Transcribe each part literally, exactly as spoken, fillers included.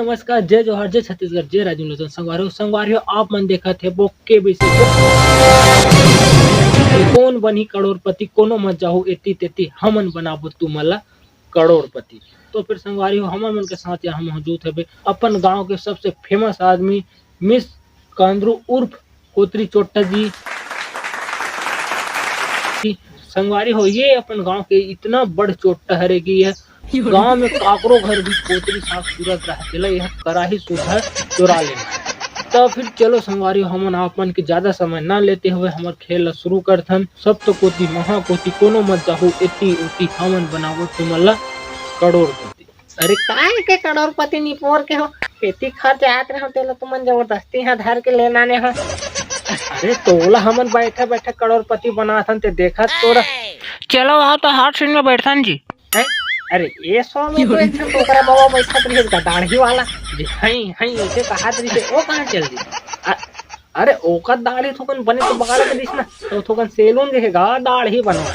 नमस्कार, जय जोहार, जय छत्तीसगढ़, जय राजिम लोचन। संगवारी हो, संगवारी हो, आप मन देखत हे वो केबीसी। कौन बनही करोड़पति, कोनो मत जाहू एती तेती, हमन बनाबो तुमन ला करोड़पति। तो फिर संगवारी हो, हमर मन के साथ यहाँ मौजूद हवे अपन गांव के सबसे famous आदमी मिस कांदरू उर्फ कोतरी चोट्टा जी। संगवारी हो, ये अपन गांव के इतना बड़ चोट्टा हरे कि ये गांव में काकरो घर भी कोतरी साग सूरत रहे, तेला यह कराही सुधा चोरा लेना। तो फिर चलो संगवारी हो, हमन आप मन के ज्यादा समय ना लेते हुए हमर खेल ला शुरू करथन। सब तो कोती महा कोती, कोनो मत जाहू एती ओती, हमन बनाबो तुमन ला करोड़पति। अरे काय के करोड़पति निपोर के हो, खेती खर्च आत रहे हो, तेला तुमन जबरदस्ती हा धर के लेना ने हो। अरे तोला हमन बैठे बैठे करोड़पति बनाथन, ते देखत तोरा। चलो आओ तो हाथ सीन में बैठथन जी। हैं? अरे ये सौ में तो एक ठन ओकरा बाबा बैठत रहिस गा, दाढ़ी वाला, जे हई हई ऐसे कहत रहिस, वो कहाँ चल दी? अ-, अरे ओकर दाढ़ी थोकन बने तो बगाड़ के दिस ना, तो थोकन सैलून गे हे गा दाढ़ी बनवा।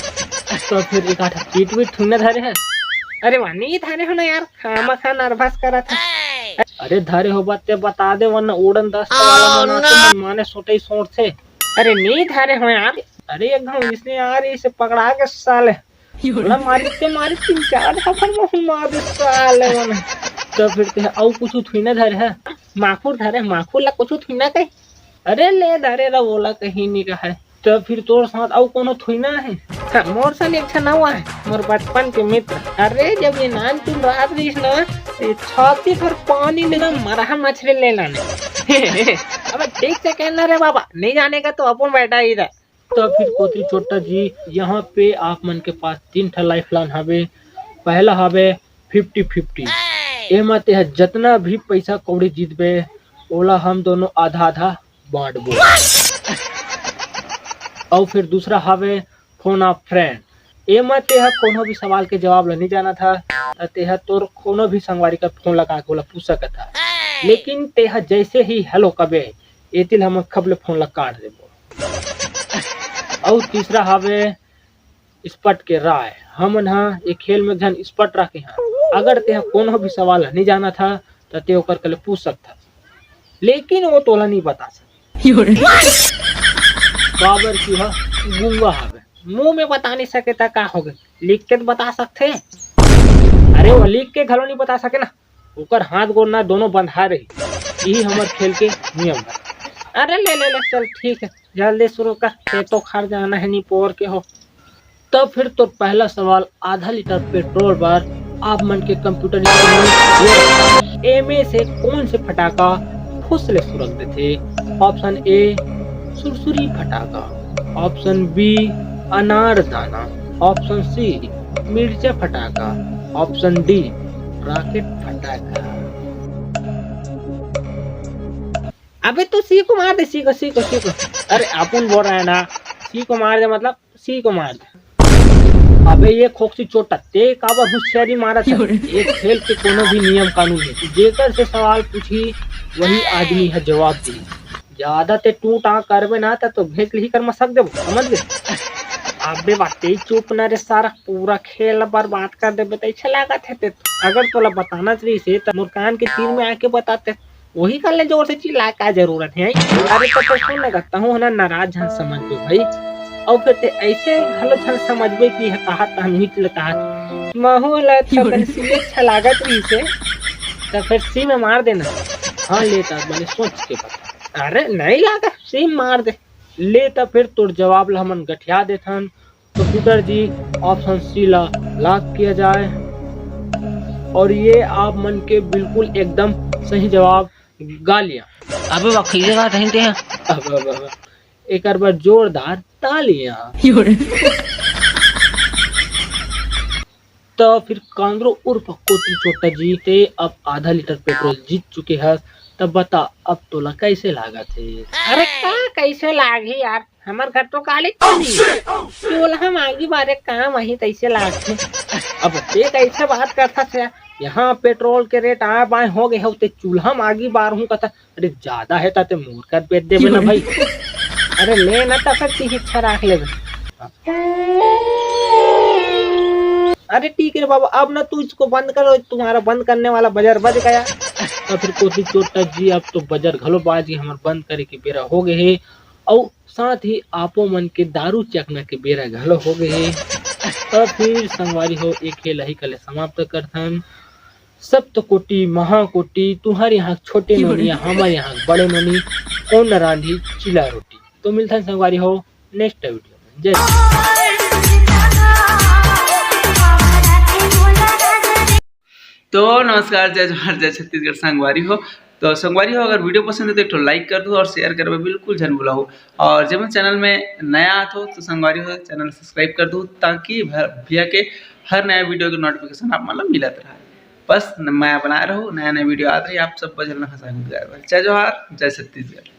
तो फिर एक आठ पीट वीट थोड़ी ना धरे है। अरे वाह, नहीं धरे हो ना यार, खामा खा nervous करत है। अरे धरे हो बात ते बता दे, वरना उड़न दस्त वाला मन आते मन माने सोटई सोटथे। अरे नहीं धरे हो यार। अरे एक घाव इसने यार, इसे पकड़ा के साले। बोला मारी ते मारी तीन चार झापड़ में हूँ मार दे साले मन। तो फिर ते अउ कुछ थोड़ी ना धरे है। माखुर धरे, माखुर ला कुछ थोड़ी ना कहे। अरे ले धरे ला, ओला कहीं नहीं रहा है। तो फिर तोर साथ अउ कोनो थोड़ी ना है। हाँ, मोर साथ एक ठन अउ है, मोर बचपन के मित्र। अरे जब ये नान तुम रात रहीस ना, ये छाती पर पानी लेना मरहा मछली ले लाने। अब ठीक से कहना रे बाबा, नहीं जाने का तो अपन बैठा ही था। तो फिर कोतरी चोट्टा जी, यहाँ पे आप मन के पास तीन ठा लाइफलाइन हवे। पहला हवे फिफ्टी फिफ्टी, एमा तेहा जतना भी पैसा कौड़ी जीतबे, ओला हम दोनों आधा आधा बांटबो। अउ फिर दूसरा हवे फोन अ फ्रेंड, एमा तेहा कोनो भी सवाल के जवाब ला नहीं जानत हा, त तेहा तोर कोनो भी संगवारी का फोन लगा के ओला पूछ सकत हा, लेकिन तेहा जैसे ही हेलो कबे, एतिल हमन खबले फोन ला काट देबो। अउ तीसरा हवे स्पट के राय। हमन ह ये खेल में एक झन स्पट रखे हन। अगर तेहा कोनो भी सवाल नहीं जानत हा, त ते ओकर कले पूछ सकत हा, लेकिन वो तोला नहीं बता सकत। काबर कि हा गुंगा हवे, मुंह में बता नहीं सके, त का हो गए, लिख के तो बता सकथे। अरे वो लिख के घलो नहीं बता सके ना, ओकर हाथ गोड़ ना दोनों बंधा रही। यही हमर खेल के नियम है। अरे ले ले ले, चल ठीक है, जल्दी शुरू कर, खेतों खार जाना है, निपोर के हो। तब फिर तो पहला सवाल, आधा लीटर पेट्रोल बर आप मन के कंप्यूटर स्क्रीन में ये एमे से कौन से फटाका फुस ले सुरक देथे? ऑप्शन ए सुरसुरी फटाका, ऑप्शन बी अनार दाना, ऑप्शन सी मिर्चा फटाका, ऑप्शन डी रॉकेट फटाका। अबे तू सी को मार दे, सी को, सी को, सी को। अरे अपन बोल रहा है ना, सी को मार दे, मतलब सी को मार दे। अबे ये खोकसी चोट्टा, ते काबर होशियारी मारत है? ये खेल के कोनो भी नियम कानून है, जेकर से सवाल पूछी वही आदमी है जवाब दी। ज्यादा ते टू टां करबे ना त तो भेज लिही कर मसक देबो, समझ गए? अबे बात ते चुप ना रे सारा, पूरा खेल बर्बाद कर देबे। त अच्छा लागत है ते, अगर तोला बताना चाहिए से त मोर कान के तीर में आके बताते। वही कर ले जोर से चिल्ला, का जरूरत है? अरे तो, तो सुन ना, तहूँ है ना नाराज झन समझ बे भाई। और फिर ते ऐसे घलो झन समझबे कि यह कहा त हम हिट लेता है। महू ला तो अगर सी अच्छा लागत रही से, तो फिर सी में मार देना। हाँ लेता, मैंने सोच के बता। अरे नहीं लागा, सी मार दे। ले तो फिर तोर जवाब ला हमन गठिया देथन। तो पुत्र जी, ऑप्शन सी ला लॉक किया जाए। और ये आप मन के बिल्कुल एकदम सही जवाब, गालियां। अबे वकीले का कहीं ते हैं। अब, अब, अब, एक बार जोरदार तालियां। तो फिर कांदरो उर्फ कोतरी चोट्टा जी, ते अब आधा लीटर पेट्रोल जीत चुके हस, तब बता, अब तोला कैसे लागत है? अरे का कैसे लागही यार, हमर घर तो काली चली। चूल्हा मागी बारे काम आही तैसे लागथे। अब ते कैसे बात करथस यार? यहाँ पेट्रोल के रेट आ बाय हो गए हो, ते चूल्हा मागी बार हूँ कथा। अरे ज्यादा है ताते मोर कर बेच देबे ना भाई। अरे ले ना, तब तक की इच्छा रख लेबे। अरे ठीक है बाबा, अब ना तू इसको बंद करो, तुम्हारा बंद करने वाला बजर बज गया। त फिर कोती चोट्टा जी, अब तो बजर घलो बाज गे, हमर बंद करे के बेरा हो गे हे। अउ साथ ही आपो मन के दारू चखना के बेरा घलो हो गे हे। त फिर संगवारी हो, एक हे लही कले समाप्त करथन। सप्त कोटि महाकोटि, तुम्हारे यहाँ छोटे नोनी, हमारे यहाँ बड़े नोनी, कौन रांधी चिला रोटी। तो मिलथन संगवारी हो नेक्स्ट वीडियो में। जय। तो नमस्कार, जय जोहार, जय छत्तीसगढ़ संगवारी हो। तो संगवारी हो, अगर वीडियो पसंद हे तो एक ठो लाइक कर दू और शेयर करबे बिल्कुल झन भुलाहू। और जब चैनल में नया आत हो तो संगवारी हो, चैनल सब्सक्राइब कर दू, ताकि भ-, भैया के हर नया वीडियो के नोटिफिकेशन आप मन ल मिलत रहे। बस न-, मया बनाए रहू, नया नया वीडियो आत रही, आप सब झन ल हंसा के बिगाड़ बर। जय जोहार, जय छत्तीसगढ़।